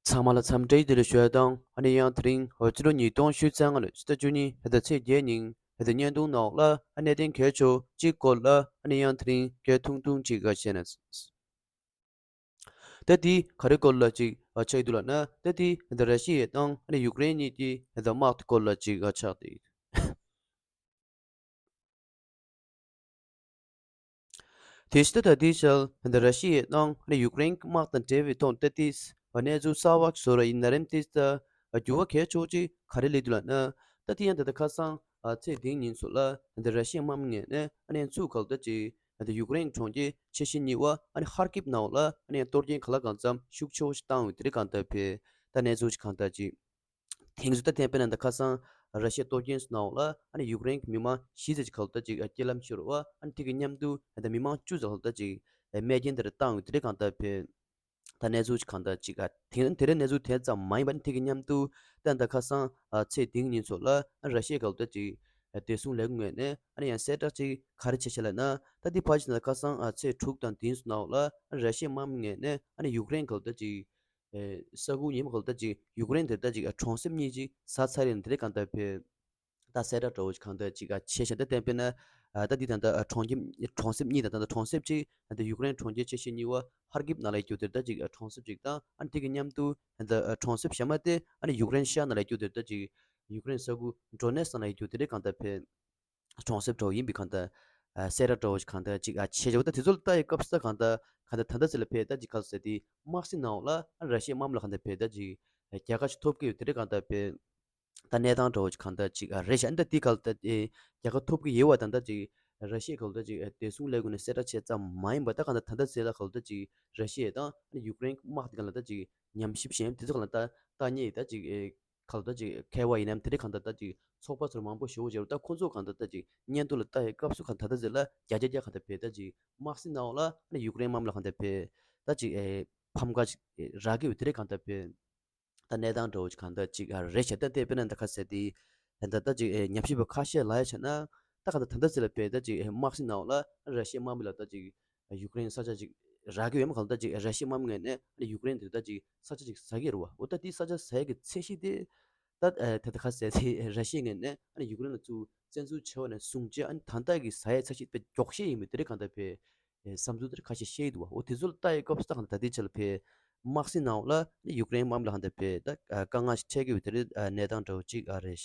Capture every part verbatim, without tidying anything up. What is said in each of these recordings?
ཚང་མ་ལ་འཚམས་འདྲི་བདེ་ལེགས་ཞུ་ཡ་དང་། ཨ་ནི་ཡང་དེ་རིང་ཕྱི་ལོ་ཉིས་སྟོང་ཉི་ཤུ་རྩ་ལྔ་ལོའི་ཕྱི་ཟླ་བཅུ་གཉིས་ཕྱི་ཟླ་ཚེས་བརྒྱད་ཉིན་ཕྱི་ཟླ་བརྙན་ཐུང་ནང་ལ་ཨ་གནད་དོན་གལ་ཆེ་བ་གཅིག་སྐོར་ལ་ཨ་ནི་ཡང་དེ་རིང་སྐད་ཐུང་ཐུང་ཅིག་བཤད་ན། ད་དེ་ག་རེ་སྐོར་ལ་ཅིག་ཆགས་འདུག་ལབ་ན། ད་དེ་ར་ཤི་ཡ་དང་ཨ་ནི་ཡུཀ་རེན་གཉིས་ཀྱི་དམག་དེ་སྐོར་ལ་ཅིག་ཆགས་ཏེ། དེ་བཞིན་ད་ལྟའི་ཆར་ད་ར་ཤི་ཡའི་ནང་ནས་ཡུཀ་རེན་དམག་དང་འབྲེལ་བའི་ཐོག་ད་ལྟའི་གནས་ཚུལ་གསར་པ་བཟོ་ར་ཡིན་ན་རེམ། དེ་ད་འགྱུར་བ་གལ་ཆེ་ཅིག་ག་རེ་སླེབས་འདུག་ལབ་ན། ད་དེ་ཡང་ད་ལྟ་ཁ་སང་ཚེས་བདུན་ཉིན་ཚོ་ལ་ད་ར་ཤི་ཡའི་དམག་མི་ངོས་ནས་ཨ་ནི་ཚུར་ག་ལ་ད་ཅིག་ད་ཡུཀ་རེན་གྲོང་ཁྱེར་ཆེ་ཤོས་གཉིས་པ་ཨ་ནི་ཧར་ཀིབ་ནང་ལ་ཨ་ནི་གཏོར་སྐྱོན་གང་ལ་གང་འཚམ་ཤུགས་ཆེ་བོ་ཞིག་བཏང་ཡོད། དེ་རིང་གང་ལྟར་བྱས་ད་གནས་ཚུལ་ཞིག་གང་ལྟར་ཅིག་དེང་སང་ད་ཐེངས་དཔེར་ན་ད་ཁ་སང་ར་ཤི་ཡའི་གཏོར་སྐྱོན་ནང་ལ་ཨ་ནི་ཡུཀ་རེན་གྱི་མི་མང་བཞི་ཙམ་ཅིག་ག་ལ་ད་ཅིག་རྐྱེན་ལམ་ཤོར་བ། ཨ་ནི་དེ་གི་མཉམ་དུ་ད་མི་མང་བཅུ་ཙམ་ག་ལ་ད་ཅིག་རྨས་སྐྱོན་དེ་འདྲ་བཏང་ཡོད། དེ་རིང་གང་ལྟར་བྱས་ད་གནས་ཚུལ་ཅིག་གང་ལྟར་ཅིག་ཨ་དེ་དེ་རིང་གནས་ཚུལ་དེ་ཙམ་མ་ཡིན་པ། ཨ་ནི་དེ་གི་མཉམ་དུ་ད་ད་ཁ་སང་ཚེས་བདུན་ཉིན་ཚོ་ལ་ཨ་ནི་ར་ཤི་ཡའི་ག་ལ་ད་ཅིག་བདེ་སྲུང་ལས་ཁུངས་ངོས་ནས་ཨ་ནི་ཡང་གསལ་བསྒྲགས་ཅིག་ག་རེ་བྱས་བྱས་ལབ་ན། ད་དེ་ཕར་ཕྱིན་ད་ཁ་སང་ཚེས་དྲུག་དང་བདུན་ཚོ་ནང་ལ་ཨ་ནི་ར་ཤི་ཡའི་དམག་མི་ངོས་ནས་ཨ་ནི་ཡུཀ་རེན་ག་ལ་ད་ཅིག་ཨེ་ས་ཁུལ་ཉིན་མོ་ག་ལ་ད་ཅིག་ཡུཀ་རེན་དེ་ད་ཅིག་གྲོང་གསེབ་གཉིས་ཅིག་ཟ་ཚར་ཡོད་ནི་དེ་རིང་གང་ལྟར་བྱས་ད་གསལ་བསྒྲགས་འདྲ་བོ་ཅིག་གང་ལྟར་ཅིག་བྱས་ཤག་ད་དེ་དཔེར་ན་ད་འདི་ད་ལྟ་གྲོང་ཁྱེར་གྲོང་གསེབ་གཉིས་དང་ད་ལྟ་གྲོང་གསེབ་ཅིག་ད་ལྟ་ཡུཀ་རེན་གྲོང་ཁྱེར་ཆེ་ཤོས་གཉིས་པ་ཧར་ཀིབ་ནང་ལ་ཡོད་རྒྱུ་དེ་ད་ཅིག་གྲོང་གསེབ་ཅིག་དང་། ཨ་ནི་དེ་གི་མཉམ་དུ་ད་ལྟ་གྲོང་གསེབ་གཞན་མ་དེ་ཨ་ནི་ཡུཀ་རེན་ཤར་ནང་ལ་ཡོད་རྒྱུ་དེ་ད་ཅིག་ཡུཀ་རེན་ས་ཁུལ་ཌོ་ནེ་སི་ནང་ལ་ཡོད་རྒྱུ་དེ་རིང་གང་ལྟར་བྱས་གྲོང་གསེབ་འདྲ་བོ་ཡིན་པའི་གང་ལྟར་ཨ་གསལ་བསྒྲགས་འདྲ་བོ་ཞིག་གང་ལྟར་ཅིག་ཨ་བྱས་བྱས་པ། ད་དེ་ཚོ་ལ་ལྟ་ཡི་སྐབས་སུ་ད་གང་ལྟར་གང་ལྟར་ད་ལྟ་ཚེ་ལ་བྱས་ད་ཅིག་ག་ཟེར་དེ་དམག་སྲིད་ནང་ལ་ཨ་ར་ཤི་ཡའི་དམག་མི་ལ་གང་ལྟར་བྱས་ད་ཅིག་རྒྱལ་ཁ་ཞིག་ཐོབ་ཀྱི་ཡོད། དེ་རིང་གང་ལྟར་བྱས་ད་གནས་སྟངས་འདྲ་བོ་ཞིག་གང་ལྟར་ཅིག་ཨ་རེད་ཤག་ཨ་ནི་ད་དེ་གང་ལྟར་ཨེ་རྒྱལ་ཁ་ཐོབ་ཀྱི་ཡོད་པ་དང་། ད་ཅིག་ར་ཤི་ཡའི་གང་ལྟར་ཅིག་ཨེ་བདེ་སྲུང་ལས་ཁུངས་ནས་གསལ་བསྒྲགས་བྱས་ཙམ་མ་ཡིན་པ། ད་གང་ལྟར་ད་ལྟ་ཚེ་ལ་གང་ལྟར་ཅིག་ར་ཤི་ཡ་དང་ཨ་ནི་ཡུཀ་རེན་དམག་དེ་གང་ལ་ད་ཅིག་ཉམས་ཞིབ་བྱས་དེ་ཚོ་གང་ལ་ད་ལྟ་ཉེ་ཡི་ད་ཅིག་ཨེ་ག་ལ་ད་ཅིག་མཁས་པ་ཡིན་ནམ། དེ་འདྲའི་གང་ལྟར་ད་ཅིག་ཚོགས་པ་ཚོར་མང་པོ་ཞེ་པོ་ཅིག་ཡོད་རེད། ད་ཁོང་ཚོ་གང་ལྟར་ད་ཅིག་སྙན་ཐོ་ལ་ལྟ་ཡི་སྐབས་སུ་གང་ལྟར་ད་ཚེ་ལ་བརྒྱ་ཆ་བརྒྱ་གང་ལྟར་བྱས་ད་ཅིག་དམག་སྲིད་ནང་ལ་ཨ་ནི་ཡུཀ་རེན་དམག་མི་ལ་གང་ལྟར་བྱས་ད་ཅིག་ཨེ་ཕམ་ཁ་ཅིག་ཨེ་རག་གི་ཡོད། དེ་འདྲའི་གང་ལྟར་བྱས་ད་གནས་སྟངས་འདྲ་བོ་ཅིག་གང་ལྟར་ཅིག་ཨ་རེད་ཤག་ད་དེ་དཔེར་ན་ད་ག་ཟེར་དེ་ད་ད་ཅིག་ཨེ་ཉམས་ཞིབ་པ་ཁ་ཤས་ལ་ཡ་བྱས་ན། ད་གང་ལྟར་ད་ལྟ་ཚེ་ལ་བྱས་ད་ཅིག་ཨེ་དམག་སྲིད་ནང་ལ་ཨ་ར་ཤི་ཡའི་དམག་མི་ལ་ད་ཅིག་ཡུཀ་རེན་ས་ཆ་ཅིག་རག་གི་ཡོད་མ། གང་ལྟར་ཅིག་ར་ཤི་ཡའི་དམག་མི་ངོས་ནས་ཨ་ནི་ཡུཀ་རེན་དེ་ད་ཅིག་ས་ཆ་ཅིག་ཟ་གི་རེད་བ། འོ་ད་དེ་ས་ཆ་ཟ་ཡ་གི་ཚད་གཞི་དེ་ད་ཨ་ད་ད་ག་ཟེར་དེ་ར་ཤི་ཡའི་ངོས་ནས་ཨ་ནི་ཡུཀ་རེན་ལ་ཚུར་བཙན་འཛུལ་བྱས་པ་ནས་བཟུང་བྱས་ཨ་ནི་ད་ལྟ་གི་ཟ་ཡའི་ཚད་གཞི་དཔེ་མགྱོགས་ཤོས་ཡིན་པའི་དེ་རིང་གང་ལྟར་བྱས་ཨེ་བསམ་ཚུལ་དེ་ཁ་ཤས་བཤད་ཀྱི་འདུག་བ། འོ་དེ་ཚོ་ལ་ལྟ་ཡི་སྐབས་སུ་ད་གང་ལྟར་ད་ལྟའི་ཆ་ལ་བྱས་དམག་སྲིད་ནང་ལ་ཨ་ནི་ཡུཀ་རེན་དམག་མི་ལ་གང་ལྟར་བྱས་ད་ཨ་དཀའ་ངལ་ཞིག་འཕྲད་ཀྱི་ཡོད། དེ་རིང་ཨ་གནས་སྟངས་འདྲ་བོ་ཅིག་ཨ་རེད།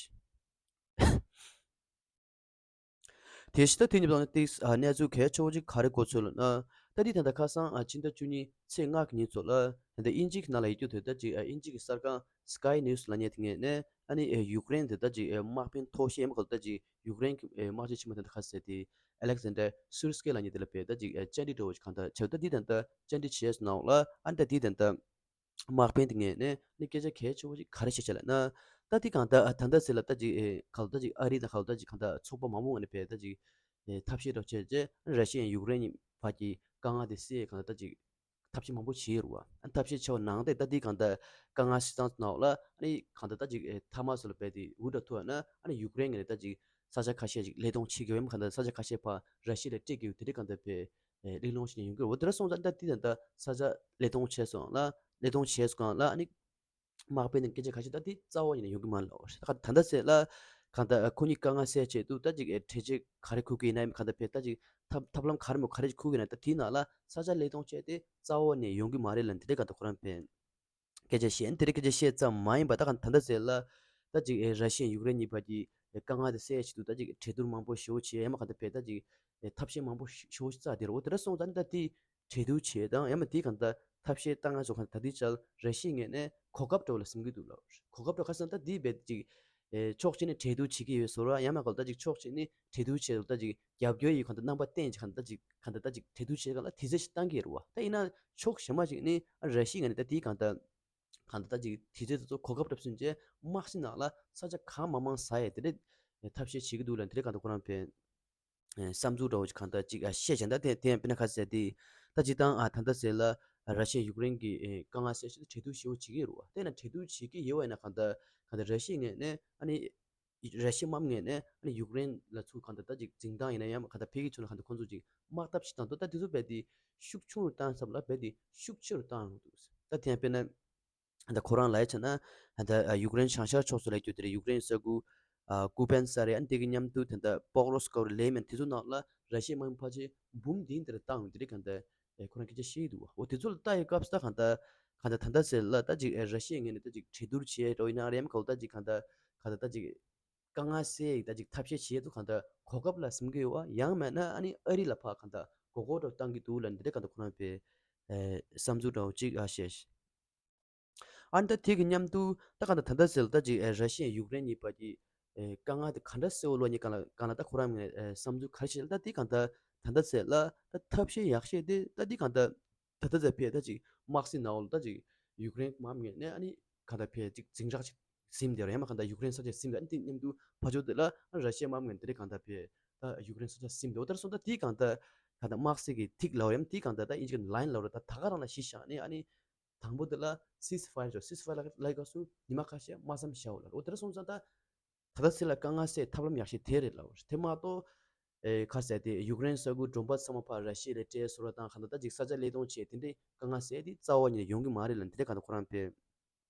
དེ་བཞིན་ད་དེ་ཉིད་དང་ཏིག་ཨ་གནས་ཚུལ་གལ་ཆེ་བོ་ཅིག་ག་རེ་གོ་ཚོད་ལབ་ན། ད་འདི་ད་ལྟ་ཁ་སང་ཨ་ཕྱི་ཟླ་བཅུ་གཉིས་ཚེས་ལྔ་གི་ཉིན་ཚོ་ལ་ད་ལྟ་དབྱིན་ཇི་གི་ནང་ལ་ཡོད་རྒྱུ་དེ་ད་ཅིག་ཨ་དབྱིན་ཇི་གི་གསར་ཁང་Sky News་ལབ་མཁན་དེ་ངོས་ནས་ཨ་ནི་ཨེ་ཡུཀ་རེན་དེ་ད་ཅིག་ཨེ་དམག་དཔོན་མཐོ་ཤོས་ཡིན་མ་ག་ལ་ད་ཅིག་ཡུཀ་རེན་གྱི་ཨེ་དམག་སྤྱི་ཆེན་མོ་དེ་ད་ག་ཟེར་དེ་Alexander Syrskyi་ལབ་མཁན་དེ་ལ་བྱས་ད་ཅིག་ཨེ་བཅར་འདྲི་འདྲ་བོ་ཅིག་གང་ལྟར་བྱས། ད་འདི་ད་ལྟ་བཅར་འདྲི་བྱས་སོང་ནའང་ལ་ཨ་ནི་ད་འདི་ད་ལྟ་དམག་དཔོན་དེ་ངོས་ནས་ནི་སྐད་ཆ་གལ་ཆེ་བོ་ཅིག་ག་རེ་བཤད་བྱས་ལབ་ན། ད་འདི་གང་ལྟར་ཨ་ད་ལྟ་ཟེར་ལ་ད་ཅིག་ཨེ་ག་ལ་ད་ཅིག་ཨ་རི་དང་ག་ལ་ད་ཅིག་གང་ལྟར་ཚོགས་པ་མང་པོ་ངོས་ནས་བྱས་ད་ཅིག་ཨེ་ཐབས་ཤེས་འདྲ་བོ་བྱས་རྗེས་ར་ཤི་ཡ་ཡུཀ་རེན་གཉིས་བར་གྱི་དཀའ་ངལ་དེ་སེལ་གང་ལ་ད་ཅིག་ཐབས་ཤེས་མང་པོ་བྱས་ཡོད་རེད་བ། ཨ་ཐབས་ཤེས་བྱས་པ་ནང་དེ་ད་འདི་གང་ལྟར་དཀའ་ངལ་སེལ་སྟངས་ནང་ལ་ཨ་ནི་གང་ལྟར་ད་ཅིག་ཨེ་མཐའ་མ་སུ་ལ་བྱས་ཏེ་འུར་འདྲ་ཐུག་ཡ་ན་ཨ་ནི་ཡུཀ་རེན་ངོས་ནས་ད་ཅིག་ས་ཆ་ཁ་ཤས་ཅིག་ལེགས་གཏོང་བྱེད་དགོས་བས་མ་གང་ལྟར་ས་ཆ་ཁ་ཤས་ཕར་ར་ཤི་ཡ་ལ་སྤྲད་དགོས་དེ་འདྲ་གང་ལྟར་བྱས་ཨེ་གླེང་སློང་བྱེད་མཁན་ཡོང་གི་རེད་བ། དེ་འདྲ་སོང་ཙང་ད་འདི་ད་ལྟ་ས་ཆ་ལེགས་གཏོང་བྱས་སོང་ལ་ལེགས་གཏོང་བྱས་སོང་གང་ལ་ཨ་ནི་དམག་དཔོན་ནས་སྐད་ཆ་ཁ་ཤས་ད་འདི་རྩ་བ་ཉིད་ནས་ཡོང་གི་མ་རེད་ལབ་པ་རེད། ད་ད་ལྟ་ཟེར་ལ་གང་ལྟར་ཁོ་གཉིས་དཀའ་ངལ་སེལ་ཆེད་དུ་ད་ཅིག་ཨེ་གྲོས་ཆོད་ག་རེ་ཁུར་གི་ཡིན་ན་ཡང་གང་ལྟར་བྱས་ད་ཅིག་ཐབས་ཐབས་ལམ་ག་རེ་མོ་ག་རེ་ཅིག་ཁུར་གི་ཡིན་ན་ད་དེའི་ནང་ལ་ས་ཆ་ལེགས་གཏོང་བྱས་ཏེ་རྩ་བ་ནས་ཡོང་གི་མ་རེད་ལབ་འདི་འདྲ་གང་ལྟར་ཁོ་རང་བྱས་སྐད་ཆ་བཤད། དེ་རིང་སྐད་ཆ་བཤད་ཙམ་མ་ཡིན་པ་ད་གང་ད་ལྟ་ཟེར་ལ་ད་ཅིག་ཨེ་ར་ཤི་ཡ་ཡུཀ་རེན་གཉིས་བར་གྱི་ཨེ་དཀའ་ངལ་དེ་སེལ་ཆེད་དུ་ད་ཅིག་གྲོས་བསྡུར་མང་པོ་ཞེ་པོ་བྱས་ཡང་མ་གང་ལྟར་བྱས་ད་ཅིག་ཨེ་ཐབས་ཤེས་མང་པོ་ཞེ་པོ་ཞིག་བཙལ་བསྡད་རེད། འོ་དེ་འདྲ་སོང་ཙང་ད་དེ་གྲོས་བསྡུར་བྱས་དང་ཡང་མ་དེ་གང་ལྟར་ཐབས་ཤེས་བཏང་ང་ཚོ་གང་ལྟར་དེ་ཆར་ར་ཤི་ཡ་ངོས་ནས་གོ་སྐབས་འདྲ་བོ་ལ་བཟུང་གི་འདུག་ལབ། གོ་སྐབས་འདྲ་ག་ཟེར་ན་ད་དེ་རྦད་ཅིག་ཨེ་ཕྱོགས་གཅིག་ནས་གྲོས་བསྡུར་བྱེད་ཀྱི་ཡོད་བཟོ་འདྲ་ཡང་མ་གང་ལྟར་ཅིག་ཕྱོགས་གཅིག་ནས་གྲོས་བསྡུར་བྱེད་ད་ཅིག་རྒྱབ་སྐྱོར་ཡི་གང་ལྟར་རྣམ་པ་བསྟན་ཅིག་གང་ལྟར་ཅིག་གང་ལྟར་ད་ཅིག་གྲོས་བསྡུར་བྱེད་གང་ལ་དུས་ཚོད་ཞིག་བཏང་གི་རེད་བ། ད་ཡིན་ན་ཕྱོགས་གཞན་མ་ཅིག་ནས་ཨ་ར་ཤི་ཡ་ངོས་ནས་ད་དེའི་གང་ལྟར་གང་ལྟར་ད་ཅིག་དུས་ཚོད་དེ་ཚོ་གོ་སྐབས་འདྲ་བཟུང་བྱས་དམག་སྲིད་ནང་ལ་ས་ཆ་གང་མང་མང་ཟ་ཡས་དེ་འདྲའི་ཐབས་ཤེས་བྱེད་ཀྱི་འདུག་ལབ་དེ་འདྲའི་གང་ལྟར་ཁོ་རང་བྱས་བསམ་ཚུལ་འདྲ་བོ་ཅིག་གང་ལྟར་ཅིག་བཤད་བྱས། ད་དེ་དེ་ཡང་དཔེར་ན་ག་ཟེར་དེ་ད་སྤྱིར་བཏང་ཨ་ད་ལྟ་ཟེར་ལ་ར་ཤི་ཡ་ཡུཀ་རེན་གྱི་ཨེ་དཀའ་ངལ་སེལ་ཆེད་དུ་གྲོས་བསྡུར་ཞེ་པོ་བྱེད་ཀྱི་ཡོད་རེད་བ། དེ་ན་གྲོས་བསྡུར་བྱེད་ཀྱི་ཡོད་པ་ཡིན་ན་གང་ལྟར་གང་ལྟར་ར་ཤི་ཡའི་ངོས་ནས་ཨ་ནི་ར་ཤི་ཡའི་དམག་མི་ངོས་ནས་ཨ་ནི་ཡུཀ་རེན་ལ་ཚུར་གང་ལྟར་ད་ཅིག་འཛིན་སྟངས་ཡིན་ན་ཡང་གང་ལྟར་ཕ་གིའི་ཕྱོགས་ནས་གང་ལྟར་ཁོང་ཚོ་ཅིག་དམག་འཐབ་ཞིག་བཏང་འདུག་ད་དེ་ཚོ་རྦད་དེ་ཤུགས་ཆུང་རུ་བཏང་བསམ་ལ་རྦད་དེ་ཤུགས་ཆེ་རུ་བཏང་ཡོང་འདུག་ད་དེ་ཡང་དཔེར་ན་ ད་ཁོ་རང་ལ་ཡ་བྱས་ན་ད་ཡུཀ་རེན་བྱང་ཤར་ཕྱོགས་སུ་ལ་ཡོད་དེ་རེད། ཡུཀ་རེན་ས་ཁུལ་ཀུ་པན་ས་རེད། ཨ་ནི་དེ་གི་མཉམ་དུ་ད་ལྟ་པོག་རོ་སི་ཀོ་རེད། ལེ་མན་དེ་ཚོ་ནང་ལ་ར་ཤི་ཡའི་དམག་མི་ཕལ་ཆེར་འབུམ་བདུན་དེ་རེད་བཏང་ཡོང་དེ་རེད། གང་ལྟར་ཁོ་རང་སྐད་ཆ་བཤད་ཀྱི་འདུག་འོ་དེ་ཚོ་ལ་ལྟ་ཡི་སྐབས་སུ་ད་གང་ལྟར་གང་ལྟར་ད་ལྟ་ཟེར་ལ་ད་ཅིག་ར་ཤི་ཡའི་ངོས་ནས་ད་ཅིག་གྲོས་བསྡུར་བྱས་རོགས་ཡིན་ན་རེམ་གོ་ད་ཅིག་གང་ལྟར་གང་ལྟར་ད་ཅིག་དཀའ་ངལ་སེལ་ཡི་ད་ཅིག་ཐབས་ཤེས་བྱེད་དུ་གང་ལྟར་གོ་སྐབས་ལ་ཟིན་གི་ཡོད་པ། ཡང་མེད་ན་ཨ་ནི་ཨ་རི་ལ་ཕར་གང་ལྟར་མགོ་སྐོར་འདྲ་བཏང་གི་འདུག་ལ་འདི་འདྲ་གང་ལྟར་ཁོ་རང་པའི་བསམ་ཚུལ་འདྲ་བོ་ཅིག་ཨ་བཤད། ཨ་ནི་ད་དེ་གི་མཉམ་དུ་ད་གང་ལྟར་ད་ལྟ་ཟེར་ལ་ད་ཅིག་ར་ཤི་ཡ་ཡུཀ་རེན་གཉིས་བར་གྱི་དཀའ་ངལ་དེ་ག་འདྲ་སེལ་བ་ལོ་གཉིས་གང་ལ་གང་ལ་ད་ཁོ་རང་གི་བསམ་ཚུལ་ག་རེ་བཤད་ལ་ད་དེ་གང་ལྟར་ད་ལྟ་ཟེར་ལ་ད་ཐབས་ཤེས་ཡག་ཤོས་དེ་ད་དེ་གང་ལྟར། ད་ལྟ་ཚེ་ཕལ་ད་ཅིག་དམག་སྲིད་ནང་ལ་ད་ཅིག་ཡུཀ་རེན་དམག་མི་ནས་ཨ་ནི་ག་ད་ཕལ་ཅིག་འཛིང་རགས་ཅིག་ཟིན་དེ་ར་ཡང་མ་ག་ད་ཡུཀ་རེན་ས་ཆ་ཟིན་ད་ཨ་ནི་དེ་མཉམ་དུ་ཕ་ཇོ་དེ་ལ་ཨ་ར་ཤི་ཡ་དམག་མི་དེ་རེ་གང་ད་ཕལ་ད་ཡུཀ་རེན་ས་ཆ་ཟིན་དེ་འོ་ད་སོང་ད་དེ་གང་ད་ག་ད་དམག་སྲིད་ཀྱི་ཐིག་ལ་ཡང་དེ་གང་ད་ད་ཨིན་ཇི་གི་ལ་ཡིན་ལ་ར་ད་ད་ག་རང་ལ་གཞི་བཞག་ནས་ཨ་ནི་དང་པོ་དེ་ལ་སིས་ཕ་ཡར་ཅོ་སིས་ཕ་ཡར་ལ་ལ་ག་སུ་ཉི་མ་ཁ་ཤས་དམག་མཚམས་བཞག་འོ་ལ་འོ་དེ་ར་སོང་ཙང་ད། ད་ལྟ་སྲིད་ལ་དཀའ་ངལ་སེལ་ཐབས་ལམ་ཡག་ཤོས་དེ་རེད་ལབ་པ་རེད། དེ་མ་གཏོགས་ཨེ་ག་ཟེར་ཏེ་ཡུཀ་རེན་ས་ཁུལ་ཌོན་བྷ་སི་ཚང་མ་ཕར་ར་ཤི་ཡ་ལ་སྤྲད་བཟོ་འདྲ་དང་གང་ལྟར་ད་ཅིག་ས་ཆ་ལེ་གཏོང་བྱས་དེ་འདྲའི་དཀའ་ངལ་སེལ་དེ་རྩ་བ་ཉིད་ནས་ཡོང་གི་མ་རེད་ལབ་འདི་འདྲ་གང་ལྟར་ཁོ་རང་པས་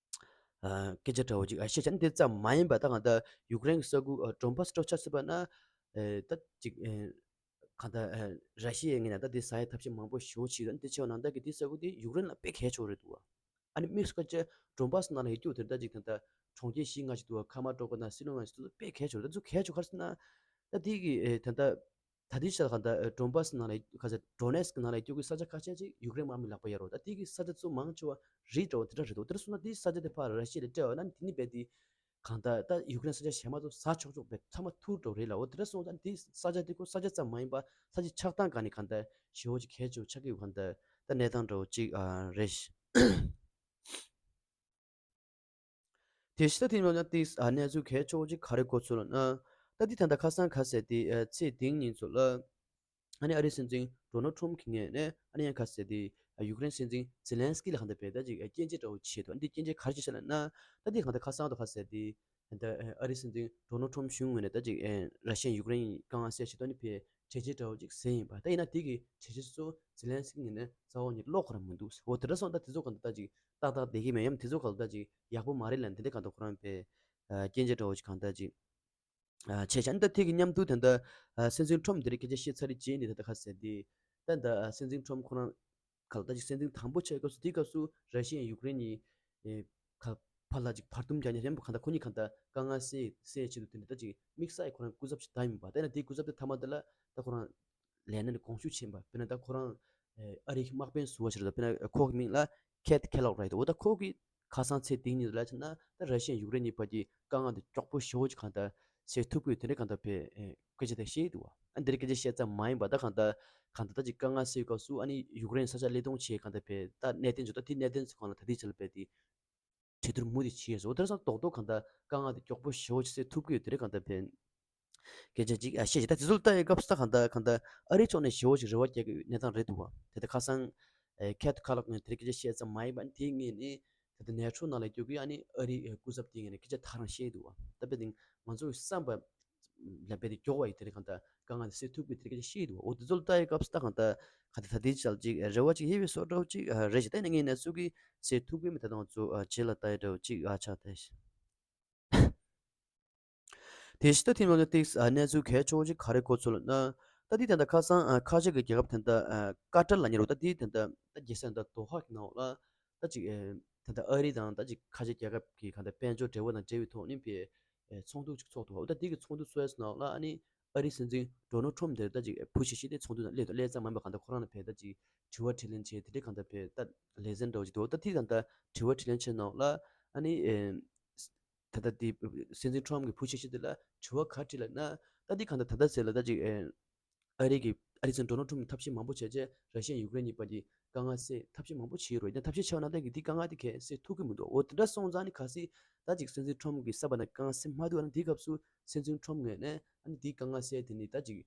ཨ་སྐད་ཆ་འདྲ་བོ་ཅིག་ཨ་བཤད་བྱས་ནས་དེ་ཙམ་མ་ཡིན་པ་ད་གང་ལྟར་ཡུཀ་རེན་ས་ཁུལ་ཨ་ཌོན་བྷ་སི་སྤྲོད་ཆ་སྲིད་པ་ན་ཨེ་ད་ཅིག་ཨེ་གང་ལྟར་ཨེ་ར་ཤི་ཡའི་ངོས་ནས་ད་དེ་ཟ་ཡའི་ཐབས་ཤེས་མང་པོ་ཞེ་པོ་བྱས་ཡོད། དེ་ཆེ་བ་ནང་ལྟར་གི་དེ་ས་ཁུལ་དེ་ཡུཀ་རེན་ལ་དཔེ་གལ་ཆེ་བ་རེད་འདུག་བ། ཨ་ནི་དམིགས་སུ་བཀར་བྱས་ཌོན་བྷ་སི་ནང་ལ་ཡོད་རྒྱུ་དེ་འདྲ་ཅིག་ད་ལྟ་གྲོང་ཁྱེར་བཞི་ལྔ་ཞིག་འདུག་བ། ཁ་མ་ཀྲོ་ཀོ་དང་སི་ལོ་ཝན་ཞིག་འདུག་དཔེ་གལ་ཆེ་བ་རེད། ད་ཚོ་གལ་ཆེ་ག་རེ་ཟེར་ན་ད་དེ་གི་ཨེ་ད་ལྟ་ད་ལྟའི་ཆར་གང་ལྟར་ཨེ་ཌོན་བྷ་སི་ནང་ལ་ག་ཟེར་ཌོ་ནེ་སི་ཀི་ནང་ལ་ཡོད་རྒྱུ་གི་ས་ཆ་ཁ་ཤས་ཅིག་ཡུཀ་རེན་དམག་མི་ལག་པ་ཡོད་རེད། ད་དེ་གི་ས་ཆ་ཚོ་མང་ཆེ་བ་རི་འདྲ་བོ་དེ་འདྲ་རེད་འདུག་དེ་འདྲ་སོང་ན་དེའི་ས་ཆ་དེ་ཕར་ར་ཤི་ཡ་ལ་སྤྲད་པ་ན་དེ་ནི་རྦད་དེ་གང་ལྟར་ད་ཡུཀ་རེན་ས་ཆ་གཞན་མ་ཚོ་ཟ་ཆོག་ཆོག་པའི་མཐའ་མ་ཐུག་འགྲོ་རེད་ལ། འོ་དེ་འདྲ་སོང་ཙང་དེ་ས་ཆ་དེ་ཁོ་ས་ཆ་ཙམ་མ་ཡིན་པ་ས་ཆ་ཆགས་སྟངས་སྒང་ནས་གང་ལྟར་ཞེ་པོ་ཅིག་གལ་ཆེ་བོ་ཆགས་ཀྱི་ཡོད། གང་ལྟར་ད་གནས་སྟངས་འདྲ་བོ་ཅིག་ཨ་རེད། དེ་ཕྱི་ད་དེ་ནང་ཡང་དེ་ཨ་གནས་ཚུལ་གལ་ཆེ་བོ་ཅིག་ག་རེ་གོ་ཚུལ་ལ་ན་ད་དེ་ད་ལྟ་ཁ་སང་ག་ཟེར་དེ་ཨ་ཚེས་དེང་ཉིན་ཚོ་ལ། ཨ་ནི་ཨ་རིའི་སྲིད་འཛིན་ཌོ་ནལ་ཊམ་གྱི་ངོས་ནས་ཨ་ནི་ཡང་ག་ཟེར་དེ་ཡུཀ་རེན་སྲིད་འཛིན་ཛེ་ལན་སི་ཀི་ལ་གང་ལྟར་བས་ད་ཅིག་སྐྱོན་བརྗོད་འདྲ་བོ་བྱས་འདུག་ཨ་ནི་དེ་སྐྱོན་བརྗོད་ག་རེ་བྱས་ཤག་ལབ་ན་ད་དེ་གང་ལྟར་ཁ་སང་དུ་ག་ཟེར་དེ་ད་ཨ་རིའི་སྲིད་འཛིན་ཌོ་ནལ་ཊམ་གཞུང་ངོས་ནས་ད་ཅིག་ར་ཤི་ཡ་ཡུཀ་རེན་དཀའ་ངལ་སེལ་ཆེད་དུ་ཨ་ནི་བས་གྲོས་ཆོད་འདྲ་བོ་ཅིག་ཟིན་ཡིན་པ། ད་ཡིན་ན་དེ་གི་གྲོས་ཆོད་ཚོ་ཛེ་ལན་སི་ཀི་ངོས་ནས་རྩ་བ་ཉིད་ཀློག་གི་ར་མི་འདུག་འོ་དེ་འདྲ་སོང་ད་དེ་ཚོ་གང་ལྟར་ད་ཅིག་ཏག་ཏག་བསྡད་ཀྱི་མེད། ཡང་དེ་ཚོ་གང་ལྟར་ད་ཅིག་ཡག་པོ་མ་རེད་ལབ་འདི་འདྲ་གང་ལྟར་ཁོ་རང་པས་སྐྱོན་བརྗོད་འདྲ་བོ་ཅིག་གང་ལྟར་ཅིག་ཨ་བྱས་ཙང་ད་དེ་གི་མཉམ་དུ་ད་ལྟ་ཨ་སྲིད་འཛིན་ཁྲོམ་དེ་རིང་སྐད་ཆ་བཤད་ཚར་རེད་བྱས་ནས་ད་ལྟ་ག་ཟེར་དེ་ད་ད་སྲིད་འཛིན་ཁྲོམ་ཁོ་རང་ག་ལ་ད་ཅིག་སྲིད་འཛིན་དང་པོ་ཆགས་སྐབས་སུ་དེའི་སྐབས་སུ་ར་ཤི་ཡ་ཡུཀ་རེན་གཉིས་ཨེ་ག་བར་ལ་ཅིག་བར་འདུམ་རྒྱག་མཁན་རེད་པ། གང་ལྟར་ཁོ་གཉིས་གང་ལྟར་དཀའ་ངལ་སེལ་སེལ་ཆེད་དུ་དེ་འདྲ་ད་ཅིག་དམིགས་བསལ་ཁོ་རང་སྐུ་ཚབ་ཅིག་བདམས་ཡིན་པ། དེ་ན་དེའི་སྐུ་ཚབ་དེ་མཐའ་མ་དེ་ལ་ད་ཁོ་རང་ལས་གནས་ནས་དགོངས་ཞུ་ཕྱིན་པ། དཔེར་ན་ད་ཁོ་རང་ཨེ་ཨ་རིའི་དམག་དཔོན་ཟུར་པ་ཞིག་རེད། ད་དཔེར་ན་ཁོ་གི་མིང་ལ་ཁེཐ་ཁེ་ལོག་རེད། འོ་ད་ཁོ་གི་ཁ་སང་ཚེ་དེ་ཉིན་ལ་ཕྱིན་ན་ད་ར་ཤི་ཡ་ཡུཀ་རེན་གཉིས་བར་གྱི་དཀའ་ངལ་དེ་མགྱོགས་པོ་ཞེ་པོ་ཅིག་གང་ལྟར་སེལ་ཐུབ་ཀྱི་ཡོད་དེ་འདྲ་གང་ལྟར་བས་ཨེ་སྐད་ཆ་དེ་བཤད་འདུག་བ། ཨ་འདི་འདྲ་སྐད་ཆ་བཤད་ཙམ་མ་ཡིན་པ་ད་གང་ལྟར་གང་ལྟར་ད་ཅིག་དཀའ་ངལ་སེལ་བའི་སྐབས་སུ་ཨ་ནི་ཡུཀ་རེན་ས་ཆ་ལེ་ལྟུང་བྱས་གང་ལྟར་བས་ད་གནད་དོན་ཚོ་ད་དེ་གནད་དོན་ཚོ་གང་ལ་ད་ལྟའི་ཆ་ལ་བས་དེ་གྲོས་བསྡུར་མུ་མཐུད་བྱས་སོང་། དེང་སང་རྡོག་རྡོག་གང་ལྟར་དཀའ་ངལ་དེ་མགྱོགས་པོ་ཞེ་པོ་ཅིག་སེལ་ཐུབ་ཀྱི་ཡོད་དེ་འདྲ་གང་ལྟར་བས། སྐད་ཆ་ཅིག་ཨ་བཤད་ཅིག་ད་དེ་ཚོ་ལ་ལྟ་ཡི་སྐབས་སུ་ད་གང་ལྟར་གང་ལྟར་ཨ་རིའི་ཕྱོགས་ནས་ཞེ་པོ་ཅིག་རེ་བ་རྒྱག་གི་ཡོད་གནས་སྟངས་རེད་འདུག་བ། དེ་ལྟར་ཁ་སང་ཨེ་ཁེཐ་ཁེ་ལོག་ངོས་དེ་རིང་སྐད་ཆ་བཤད་ཙམ་མ་ཡིན་པ་དེའི་ངོས་ནས་ད་ལྟ་ནེ་ཊོ་ནང་ལ་སྐྱོད་ཀྱི་ཨ་ནི་ཨ་རིའི་ཨེ་སྐུ་ཚབ་དེའི་ངོས་ནས་སྐད་ཆ་ད་རང་བཤད་འདུག་བ། ད་དཔེ་དེང་ང་ཚོའི་བསམ་པ་ལ་རྦད་དེ་མགྱོགས་པ་ཡིན་དེ་རིང་གང་ལྟར་དཀའ་ངལ་དེ་སེལ་ཐུབ་ཀྱི་དེ་རིང་སྐད་ཆ་བཤད་འདུག་བ། འོ་དེ་ཚོ་ལ་ལྟ་ཡི་སྐབས་སུ་ད་གང་ལྟར་གང་ལྟར་ད་ལྟའི་ཆ་ལ་ཅིག་རེ་བ་ཅིག་ཡོད་པའི་བཟོ་འདྲ་བོ་ཅིག་རེད་ཤག་ད་ཡིན་ན་ངས་ནས་ཚུར་གི་སེལ་ཐུབ་ཀྱི་མེད། ད་དང་ཚོ་རྗེས་ལ་ལྟ་ཡི་འདྲ་བོ་ཅིག་ཨ་ཆགས་ད་ཤག་དེ་ཕྱི་ད་ཐེངས་མ་ནི་ཏིག་ཨ་གནས་ཚུལ་གལ་ཆེ་བོ་ཅིག་ག་རེ་གོ་ཚུལ་ལབ་ན། ད་འདི་ད་ལྟ་ཁ་སང་ཨ་ཁ་ཆེ་གི་རྒྱལ་ཁབ་ད་ལྟ་ཨ་ཀ་ཏར་ལབ་མཁན་རེད་པ། ད་འདི་ད་ལྟ་ད་རྒྱལ་ས་ད་ལྟ་དོ་ཧ་གི་ནང་ལ་ད་ཅིག་ཨེ་ད་ལྟ་ཨ་རི་དང་ད་ཅིག་ཁ་ཆེ་རྒྱལ་ཁབ་ཀྱི་གང་ལྟར་དཔལ་འབྱོར་འབྲེལ་བ་དང་འབྲེལ་བའི་ཐོག་ནས་ཕེ་ཨེ་ཚོགས་འདུ་ཅིག་ཚོགས་འདུག་བ། ད་འདི་གི་ཚོགས་འདུ་ཚོགས་ཡས་ནང་ལ་ཨ་ནི་ཨ་རིའི་སྲིད་འཛིན་ཌོ་ནལ་ཊམ་དེ་ད་ཅིག་ཨེ་བུ་ཞིག་ཤི་སྟེ་ཚོགས་འདུ་ནང་སླེབས་འདུག་སླེབས་ཙམ་མ་ཡིན་པ་གང་ལྟར་ཁོ་རང་ལ་ཕེ་ད་ཅིག་དྲི་བ་དྲིས་ལན་བྱས་དེ་འདྲའི་གང་ལྟར་ཕེ་ད་ལེ་ཚན་འདྲ་བོ་ཅིག་འདུག་ད་འདི་གང་ལྟར་དྲི་བ་དྲིས་ལན་བྱས་ནང་ལ་ཨ་ནི་ཨེ། ད་ལྟ་དེ་སྲིད་འཛིན་ཁྲོམ་གྱི་བུ་ཆེ་ཤོས་དེ་ལ་དྲི་བ་ག་དྲིས་ལབ་ན། ད་འདི་གང་ལྟར་ད་ལྟ་ཟེར་ལ་ད་ཅིག་ཨ་རི་གི་ཨ་རི་སྲིད་འཛིན་ཌོ་ནལ་ཁྲོམ་གྱིས་ཐབས་ཤེས་མང་པོ་བྱས་རྗེས་ར་ཤི་ཡ་ཡུཀ་རེན་གཉིས་བར་གྱི་དཀའ་ངལ་སེལ་ཐབས་ཤེས་མང་པོ་བྱས་ཡོད་རེད། ཡིན་ན་ཐབས་ཤེས་བྱས་པ་ན་ད་གི་འདི་དཀའ་ངལ་དེ་གས་སེལ་ཐུབ་ཀྱི་མི་འདུག་འོ་དེ་འདྲ་སོང་ཙང་ནི་གལ་སྲིད་ད་ཅིག་སྲིད་འཛིན་ཁྲོམ་གྱིས་བསམ་པ་ན་དཀའ་ངལ་སེལ་མ་ཐུབ་པ་ན་འདིའི་སྐབས་སུ་སྲིད་འཛིན་ཁྲོམ་ངོས་ནས་ཨ་ནི་འདིའི་དཀའ་ངལ་སེལ་དེ་ནི་ད་ཅིག་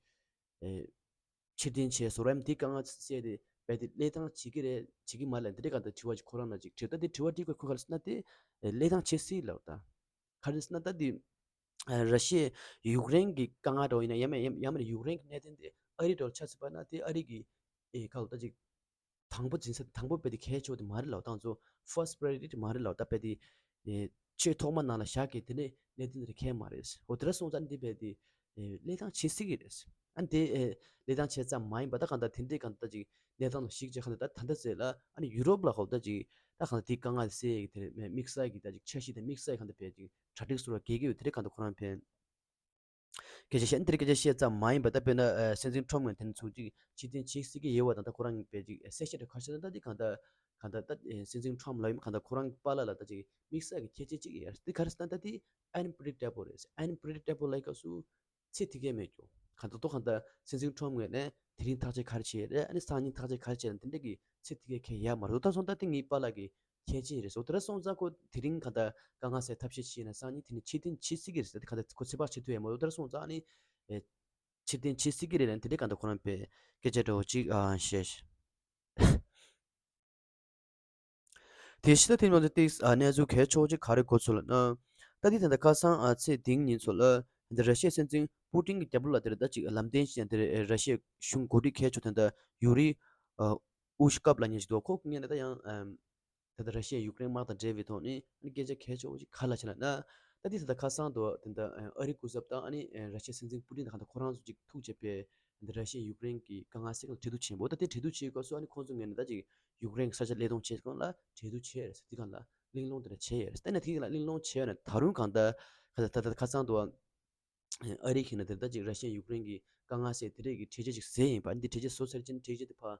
ཨེ། ཕྱིར་འཐེན་བྱས་སོ་རམ་དེ་དཀའ་ངལ་སེལ་ཏེ་རྦད་དེ་སླེབས་སྟངས་བྱེད་ཀྱི་རེད་བྱེད་ཀྱི་མ་རེད་འདི་འདྲའི་སྒང་དུ་དྲི་བ་ཅིག་ཁོ་རང་ལ་ཅིག་དྲིས། ད་དེ་དྲི་བ་དྲིས་དགོས་ཁོ་ག་རེ་ཟེར་ན་དེ་སླེབས་སྟངས་བྱེད་སྲིད་ལབ་ད། ག་རེ་ཟེར་ན་ད་དེ་ར་ཤི་ཡ་ཡུཀ་རེན་གྱི་དཀའ་ངལ་འདྲ་བོ་ཡིན་ན་ཡང་མ་ཡང་མ་ཡུཀ་རེན་གྱི་གནད་དོན་དེ་ཨ་རི་འདྲ་བོ་ཆགས་སྲིད་པ་ན་དེ་ཨ་རི་གི་ཨེ་ག་ལ་ད་ཅིག་དང་པོ་འཛིན་ས་དང་པོ་རྦད་དེ་གལ་ཆེ་བ་དེ་མ་རེད་ལབ། ད་ང་ཚོ་first priority དེ་མ་རེད་ལབ། ད་རྦད་དེ་ཨེ་ཆེས་ཐོག་མ་ནང་ལ་བཞག་གི་དེ་ནས་གནད་དོན་དེ་གལ་མ་རེད། འོ་དེ་འདྲ་སོང་ཙང་འདི་རྦད་དེ་ཨེ་གནས་སྟངས་ཆེ་སྲིད་ཀྱི་རེད། ཨ་ནི་དེ་ཨེ་གནས་སྟངས་ཆེ་ཙམ་མ་ཡིན་པ་ད་གང་ལྟར་དེ་འདྲའི་གང་ལྟར་ཅིག་གནས་སྟངས་ལ་གཞིགས་བྱས་གང་ལྟར་ད་ད་ལྟ་ཟེར་ལ་ཨ་ནི་ཡུ་རོབ་ལ་གང་ལྟར་ཅིག་ད་གང་ལྟར་དེ་དཀའ་ངལ་སེལ་ཡག་གི་དེ་དམིགས་བསལ་གྱི་ད་ཅིག་འཆར་གཞི་དེ་དམིགས་བསལ་གང་ལྟར་རྦད་ཅིག་གྲ་སྒྲིག་བཟོ་འདྲ་རྒྱག་གི་ཡོད། དེ་འདྲའི་གང་ལྟར་ཁོ་རང་རྦད་སྐད་ཆ་བཤད། འདིར་སྐད་ཆ་བཤད་ཙམ་མ་ཡིན་པ་ད་དཔེར་ན་ཨ་སྲིད་འཛིན་ཁྲོམ་ངོས་དེ་ཚོ་ཅིག་ཕྱིར་འཐེན་བྱེད་སྲིད་ཀྱི་ཡོད་པ་དང་ད་ཁོ་རང་རྦད་ཅིག་གསལ་བཤད་རེ་ཁ་ཤས་ད་འདི་གང་ལྟར་གང་ལྟར་ད་ཨེ་སྲིད་འཛིན་ཁྲོམ་ལ་ཡིན་གང་ལྟར་ཁོ་རང་གི་པཱ་ལགས་ལ་ད་ཅིག་དམིགས་བསལ་གྱི་ཁྱད་ཆོས་ཅིག་ཡོད་རེད། འདི་ག་རེ་ཟེར་ན་ད་འདི་unpredictable རེད། Unpredictable ལབ་སྐབས་སུ་ཚེ་ཐིག་གེ་མེད་རྒྱུ། གང་ལྟར་ཏོ་གང་ལྟར་སྲིད་འཛིན་ཁྲོམ་ངོས་ནས་དེ་རིང་ཐག་གཅོད་ག་རེ་བྱེད་རེད། ཨ་ནི་སང་ཉིན་ཐག་གཅོད་ག་རེ་བྱེད་རེད། དེ་འདྲ་གི་ཚེ་ཐིག་གེ་ཁེལ་ཡ་མ་རེད། ད་སོང་ད་དེ་ངའི་པཱ་ལགས་ཀྱི་ཁྱད་ཆོས་རེད་ཟེར། དེ་འདྲ་སོང་ཙང་ཁོ་དེ་རིང་གང་ལྟར་དཀའ་ངལ་སེལ་ཐབས་ཤེས་བྱས་ན་སང་ཉིན་དེ་ནས་ཕྱིར་འཐེན་བྱེད་སྲིད་ཀྱི་རེད་ཟེར། དེ་གང་ལྟར་ཁོ་ཚེ་དཔག་བྱེད་ཐུབ་ཡ་མ་རེད། དེ་འདྲ་སོང་ཙང་ཨ་ནི་ཨེ་ཕྱིར་འཐེན་བྱེད་སྲིད་ཀྱི་རེད་ལབ་དེ་འདྲ་གང་ལྟར་ཁོ་རང་པས་སྐད་ཆ་འདྲ་བོ་ཅིག་ཨ་བཤད། དེ་ཕྱི་ད་ཐེངས་མ་དེ་ཏིག་ཨ་གནས་ཚུལ་གལ་ཆེ་བོ་ཅིག་ག་རེ་གོ་ཚུལ་ལབ་ན། ད་ལྟའི་ད་ལྟ་ཁ་སང་ཨ་ཚེས་བདུན་ཉིན་ཚོ་ལ་འདི་ར་ཤི་ཡའི་སྲིད་འཛིན་པུ་ཏིན་གྱི་རྒྱབ་ལོགས་ལ་དེར་ད་ཅིག་ལམ་སྟོན་བྱས་ནས་དེར་ར་ཤི་ཡའི་གཞུང་འགོ་ཁྲིད་གལ་ཆེ་བོ་དེ་འདྲ་ཡུ་རི་ཨ་ཨུ་ཤ་ཀབ་ལབ་མཁན་ཞིག་འདུག་ཁོ་ངོས་ནས་ད་ཡང་ཨམ་ད་ལྟ་ར་ཤི་ཡ་ཡུཀ་རེན་དམག་དང་འབྲེལ་བའི་ཐོག་ནས་ཨ་ནི་སྐད་ཆ་གལ་ཆེ་བོ་ཅིག་ག་རེ་ལབ་བྱས་ལབ་ན། ད་ལྟའི་ད་ལྟ་ཁ་སང་དུ་དེ་འདྲ་ཨ་རིའི་སྐུ་ཚབ་དང་ཨ་ནི་ར་ཤི་ཡའི་སྲིད་འཛིན་པུ་ཏིན་དང་གང་ལྟར་ཁོ་རང་ཚོ་ཅིག་ཐུག་བྱས་པའི་འདི་ར་ཤི་ཡ་ཡུཀ་རེན་གྱི་དཀའ་ངལ་སེལ་གྲོས་བསྡུར་བྱས་པ། ད་དེ་གྲོས་བསྡུར་བྱེད་སྐབས་སུ་ཨ་ནི་ཁོང་ཚོ་ངོས་ནས་ད་ཅིག་ཡུཀ་རེན་གྱི་ས་ཆ་བློས་གཏོང་བྱེད་སྒང་ལ་གྲོས་བསྡུར་བྱས་ཡོད་རེད་ཟེར། དེ་སྒང་ལ་གླེང་སློང་དེ་འདྲ་བྱས་ཡོད་རེད། དེ་ནས་དེ་ལ་གླེང་སློང་བྱས་ཡོད་ན་ད་རུང་གང་ལྟར་ཁ་ད་ད་ད་ཁ་སང་དུ་ཨ་རི་གིས་ན་དེ་ད་ཅིག་ར་ཤི་ཡ་ཡུཀ་རེན་གྱི་དཀའ་ངལ་སེལ་དེ་འདྲས་ཀྱི་གྲོས་ཆོད་ཅིག་བཟོས་ཡིན་པ། འདི་གྲོས་ཆོད་བཟོས་ཚར་རྗེས་གྲོས་ཆོད་དེ་ཕར་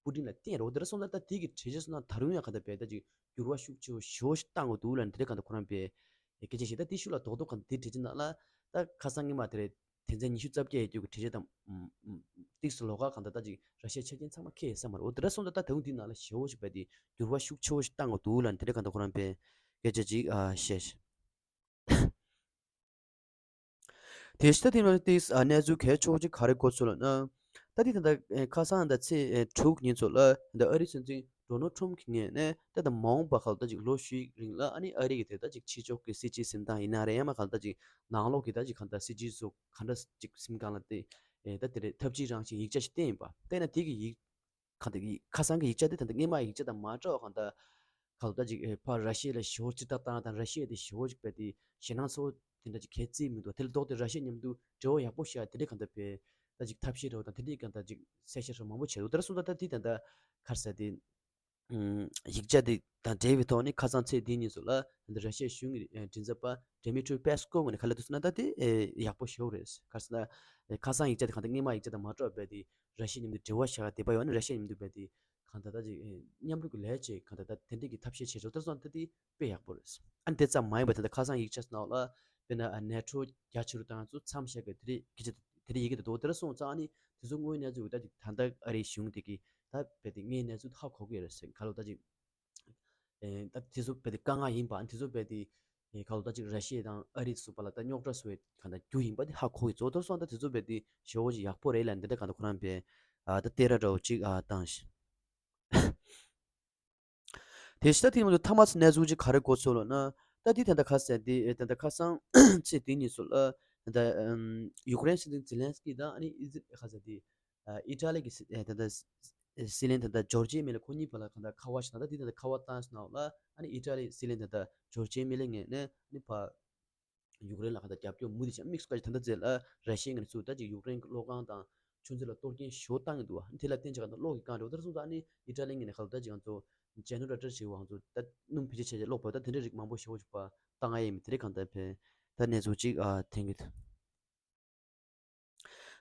པུ་ཏིན་ལ་བསྟན་རོགས། དེ་འདྲ་སོང་ཙང་ད་དེ་གི་གྲོས་ཆོད་སོང་ན་ད་རུང་ཡང་གང་ལྟར་རྦད་ད་ཅིག་འགྱུར་བ་ཤུགས་ཆེ་བོ་ཞེ་པོ་ཞིག་བཏང་དགོས་འདུག་ལབ་ནས་དེ་འདྲ་གང་ལྟར་ཁོ་རང་པས་སྐད་ཆ་བཤད། ད་དེ་ཤུགས་ལ་རྡོག་རྡོག་གང་ལྟར་དེ་གྲོས་ཆོད་ནང་ལ་ད་ཁ་སང་སྔོན་མ་དེ་རེད། དོན་ཚན་ཉི་ཤུ་རྩ་བརྒྱད་ཡོད་རྒྱུ་གི་གྲོས་ཆོད་དང་ཏིག་སུ་ལོགས་ཀ་གང་ལྟར་ད་ཅིག་ར་ཤི་ཡའི་ཆ་རྐྱེན་ཚང་མ་འཁེལ་ཡོད་ས་མ་རེད། འོ་དེ་འདྲ་སོང་ཙང་ད་དེ་འོང་དེའི་ནང་ལ་ཞེ་པོ་ཞིག་རྦད་དེ་འགྱུར་བ་ཤུགས་ཆེ་བོ་ཞིག་བཏང་དགོས་འདུག་ལབ་ནས་དེ་འདྲ་གང་ལྟར་ཁོ་རང་པས་སྐད་ཆ་ཅིག་ཨ་བཤད། དེ་ཕྱི་ད་ཐེངས་མ་ཏིག་ཨ་གནས་ཚུལ་གལ་ཆེ་བོ་ཅིག་ག་རེ་གོ་ཚུལ་ལབ་ན། ད་ལྟའི་ད་ལྟ་ཁ་སང་ད་ཚེས་དྲུག་ཉིན་ཚོ་ལ་ད་ཨ་རིའི་སྲིད་འཛིན་ཌོ་ནལ་ཁྲོམ་གྱི་ངོས་ནས་ད་ད་མ་འོངས་པ་ཁག་ད་ཅིག་ལོ་བཞིའི་རིང་ལ་ཨ་ནི་ཨ་རི་གི་དེ་ད་ཅིག་ཕྱི་ཕྱོགས་ཀྱི་སྲིད་ཇུས་འཛིན་སྟངས་ཡིན་ན་རེད། ཡང་མ་གང་ད་ཅིག་ནང་ལོགས་ཀྱི་ད་ཅིག་གང་ད་སྲིད་ཇུས་སོགས་ག་འདྲ་ཅིག་འཛིན་སྒང་ལ་དེ་ད་དེ་རེད། ཐབས་ཇུས་རང་བཞིན་ཡིག་ཆ་ཞིག་བསྟན་ཡིན་པ། དེ་ན་དེ་གི་ཡིག་གང་ལྟར་ཁ་སང་གི་ཡིག་ཆ་དེ་ད་ལྟ་སྔོན་མ་ཡིག་ཆ་དང་མ་འདྲ་བ་གང་ལྟར་གང་ལྟར་ཅིག་ཕར་ར་ཤི་ཡ་ལ་ཞེ་པོ་ཅིག་ལྟ་སྟངས་དང་ར་ཤི་ཡ་དེ་ཞེ་པོ་ཅིག་རྦད་དེ་ཞེད་སྣང་ཚ་བོ་དེ་འདྲ་ཅིག་ག་ཚོད་ཡོད་མི་འདུག་དེ་ལ་ལྡོག་སྟེ་ར་ཤི་ཡ་མཉམ་དུ་འབྲེལ་བ་ཡག་པོ་བྱེད་ཡ་དེ་འདྲའི་གང་ལྟར་རྦད་ད་ཅིག་ཐབས་ཤེས་འདྲ་བོ་དང་དེ་འདྲའི་གང་ལྟར་ཅིག་གསལ་བཤད་འདྲ་མང་པོ་བྱས་འདུག་དེ་འདྲ་སོང་ཙང་ད་དེ་ད་ལྟ་ག་རེ་ཟེར་དེ། ཡིག་ཆ་དེ་དང་འབྲེལ་བའི་ཐོག་ནས་ཁ་སང་ཚེས་བདུན་ཉིན་སུ་ལ་འདི་ར་ཤི་ཡའི་གཞུང་གི་མགྲིན་ཚབ་པ་ཌེ་མི་ཊྲི་པེ་སི་ཀོ་ངོས་ནས་ག་ལབ་འདུག་ཟེར་ན། ད་དེ་ཡག་པོ་ཞེ་པོ་རེད། ག་རེ་ཟེར་ན་ཁ་སང་ཡིག་ཆ་དེ་གང་ལྟར་སྔོན་མ་ཡིག་ཆ་དང་མ་འདྲ་བ་རྦད་དེ་ར་ཤི་ཡ་མཉམ་དུ་འབྲེལ་བ་བཞག་བསྡད་པ་ཡོད་ན་ར་ཤི་ཡ་མཉམ་དུ་རྦད་དེ་གང་ལྟར་ད་ཅིག་མཉམ་རུབ་ཀྱི་ལས་བྱེད་གང་ལྟར་ད་དེ་འདྲས་ཀྱི་ཐབས་ཤེས་བྱེད་ཆོག་དེ་སོང་ད་དེ་དཔེ་ཡག་པོ་རེད། ཨ་ནི་དེ་ཙམ་མ་ཡིན་པ་དེ་འདྲ་ཁ་སང་ཡིག་ཆ་ནང་ལ་དཔེར་ན་ནེ་ཊོ་རྒྱ་ཆེ་རུ་བཏང་ཚུལ་མཚམས་བཞག་གི་དེ་རིགས་སྐད་ཆ་དེ་རིགས་ཡི་གེ་དེ་འདུག་དེ་འདྲ་སོང་ཙང་ཨ་ནི་དེ་ཚོ་དངོས་གནས་ཚུལ་ད་ཅིག་ད་ལྟ་ཨ་རིའི་གཞུང་དེ་གི་ད་རྦད་དེ་དངོས་གནས་ཚུལ་ཧ་གོ་གི་ཡོད་རེད་ཟེར། ག་ལོ་ད་ཅིག་ཨེ་ད་དེ་ཚོ་རྦད་དེ་དཀའ་ངལ་ཡིན་པ། དེ་ཚོ་རྦད་དེ་ཨེ་ག་ལོ་ད་ཅིག་ར་ཤི་ཡ་དང་ཨ་རི་སུ་བ་ལ་ད་རྙོག་དྲ་བཟོ་བའི་ག་ད་རྒྱུ་ཡིན་པ་དེ་ཧ་གོ་གི་ཚོ། དེ་སོང་ད་དེ་ཚོ་རྦད་དེ་ཞེ་པོ་ཅིག་ཡག་པོ་རེད་ལབ་འདི་འདྲ་ག་ད་ཁོ་རང་པས་ཨ་ད་སྟེར་ར་འདྲ་བོ་ཅིག་ཨ་བཏང་ཞིང་། དེ་ཕྱི་ད་ཐེངས་མ་དུ་ཐ་མ་ཚོ་གནས་ཚུལ་ཅིག་ག་རེ་གོ་ཚོད་ལབ་ན། ད་དེ་ད་ལྟ་ཁ་སང་དེ་ད་ལྟ་ཁ་སང་ཚེས་དེ་ཉིན་ཚོ་ལ་ད་ཡུཀ་རེན་སྲིད་འཛིན་ཛེ་ལན་སི་ཀི་དང་ཨ་ནི་ཨི་ཛི་ཁ་སང་དེ་ཨི་ཏྲ་ལི་གི་སྲིད་ད་ལྟ་སྲིད་བློན་ད་ལྟ་ཇོར་ཇི་མེ་ལེ་ཁོ་གཉིས་བར་ལ་གང་ལྟར་ཁ་པར་ཞིག་ད་ལྟ་དེ་ད་ལྟ་ཁ་པར་བཏང་སོང་ན་ལ་ཨ་ནི་ཨི་ཏྲ་ལི་སྲིད་བློན་ད་ལྟ་ཇོར་ཇི་མེ་ལེ་ངོས་ནས་ཨ་ནི་ཕ། ཡུཀ་རེན་ལ་གང་ལྟར་རྒྱབ་སྐྱོར་མུ་མཐུད་བྱས། དམིགས་སུ་བཀར་ཞིང་ད་ལྟ་ཟེར་ལ་ར་ཤི་ཡའི་ངོས་ནས་ཚུར་ད་ཅིག་ཡུཀ་རེན་གྱི་གློག་ཁང་དང་ཆུ་མཛོད་ལ་གཏོར་སྐྱོན་ཞེ་པོ་བཏང་གི་འདུག་ཨ་ནི་དེ་ལ་བརྟེན་བྱས་གང་ལྟར་གློག་གི་རྐང་འདྲ་བོ་དེ་སོང་ཙང་ཨ་ནི་ཨི་ཏྲ་ལི་ངོས་ནས་གང་ལྟར་ད་ཅིག་ང་ཚོ་ཇེ་ནེ་རེ་ཊར་ཞིག་ང་ཚོ་ད་སྣུམ་བེད་སྤྱོད་བྱས་བྱས་གློག་འབབ་ད་དེ་འདྲའི་རིགས་མང་པོ་ཞེ་པོ་ཞིག་པ་བཏང་ཡ་ཡིན་མིན་དེ་རིགས་གང་ལྟར་ཕན་ད་གནས་ཚུལ་ཅིག་ཨ་ཐོན་གྱི་འདུག་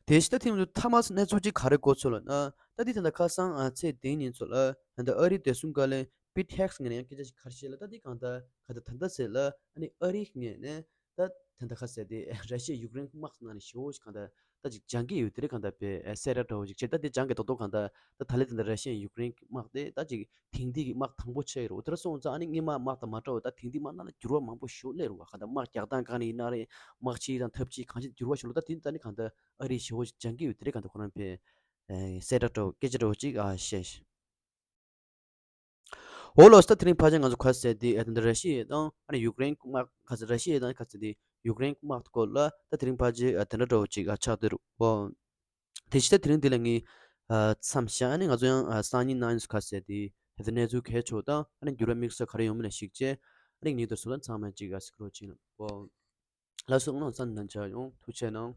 དེ་ཕྱི་ད་ཐེངས་ཚོ་ཐ་མ་གནས་ཚུལ་ཅིག་ག་རེ་གོ་ཚོད་ལབ་ན། ད་དེ་ད་ལྟ་ཁ་སང་ཨ་ཚེས་བདུན་ཉིན་ཚོ་ལ་ད་ལྟ་ཨ་རིའི་བདེ་སྲུང་བཀའ་བློན་པིཊ་ཧེག་སི་ངོས་ནས་ཡང་སྐད་ཆ་ཞིག་ག་རེ་བཤད་ལ། ད་དེ་གང་ལྟར་ག་ད་ད་ལྟ་ཟེར་ལ་ཨ་ནི་ཨ་རིའི་ངོས་ནས་ད་ད་ལྟ་ཁ་ཟེར་དེ་ར་ཤི་ཡ་ཡུཀ་རེན་དམག་ནང་ནས་ཞེ་པོ་ཞིག་གང་ལྟར་ད་ཅིག་སྦྱང་གི་ཡོད། དེ་རིགས་གང་ལྟར་པའི་གསལ་བསྒྲགས་འདྲ་བོ་ཞིག་བྱས། ད་དེ་སྦྱང་གི་རྡོག་རྡོག་གང་ལྟར་ད་ད་ལན་དེ་འདྲ་ར་ཤི་ཡ་ཡུཀ་རེན་གྱི་དམག་དེ་ད་ཅིག་དེང་དུས་ཀྱི་དམག་དང་པོ་ཆགས་ཡོད་རེད། འོ་དེ་འདྲ་སོང་ཙང་ཨ་ནི་སྔོན་མ་དམག་དང་མ་འདྲ་བ་ད་དེང་དུས་དམག་ནང་ལ་འགྱུར་བ་མང་པོ་ཞིག་སླེབས་རེད་བ། གང་ལྟར་དམག་རྒྱག་སྟངས་གང་ནས་ཡིན་ན་རེད། དམག་ཆས་དང་ཐབས་ཇུས་གང་ཞིག་འགྱུར་བ་ཞིག་ལོ་ད་དེ་ད་ནི་གང་ལྟར་ཨ་རིའི་ཞེ་པོ་ཞིག་སྦྱང་གི་ཡོད། དེ་རིགས་གང་ལྟར་ཁོ་རང་པའི་གསལ་བསྒྲགས་འདྲ་བོ་སྐད་ཆ་འདྲ་བོ་ཅིག་ཨ་བཤད་ཤིང་། འོ་ལགས་སོ། ད་དེ་རིང་ཕལ་ཆེར་ང་ཚོ་ག་ཟེར་དེ་ཨ་ད་ལྟ་ར་ཤི་ཡ་དང་ཨ་ནི་ཡུཀ་རེན་དམག་ག་ཟེར་ར་ཤི་ཡ་དང་ག་ཟེར་དེ་ཡུཀ་རེན་དམག་སྐོར་ལ་ད་དེ་རིང་ཕལ་ཆེར་ཨ་དེ་འདྲ་འདྲ་བོ་ཅིག་ཨ་ཆགས་བསྡད་རེད་བ། དེ་ཕྱི་ད་དེ་རིང་འདི་ལ་ངས་ མཚམས་བཞག་ཨ་ནི་ང་ཚོ་ཡང་སང་ཉིན་གནངས་ཉིན་ག་ཟེར་དེ་ད་ལྟ་གནས་ཚུལ་གལ་ཆེ་བ་དང་ཨ་ནི་འགྱུར་བ་དམིགས་བསལ་ག་རེ་ཡོང་མིན་ལ་གཞིགས་བྱས་ཨ་ནི་ཉིན་དེར་སོ་ལ་ཚང་མ་ཅིག་ཨ་སི་ཀྲོ་ཅིག་ལ་བོ། ལགས་སོ། ཨོ་ལོ་ཚང་མ་ལ་མཇལ་ཡོང་། ཐུགས་རྗེ་གནང་།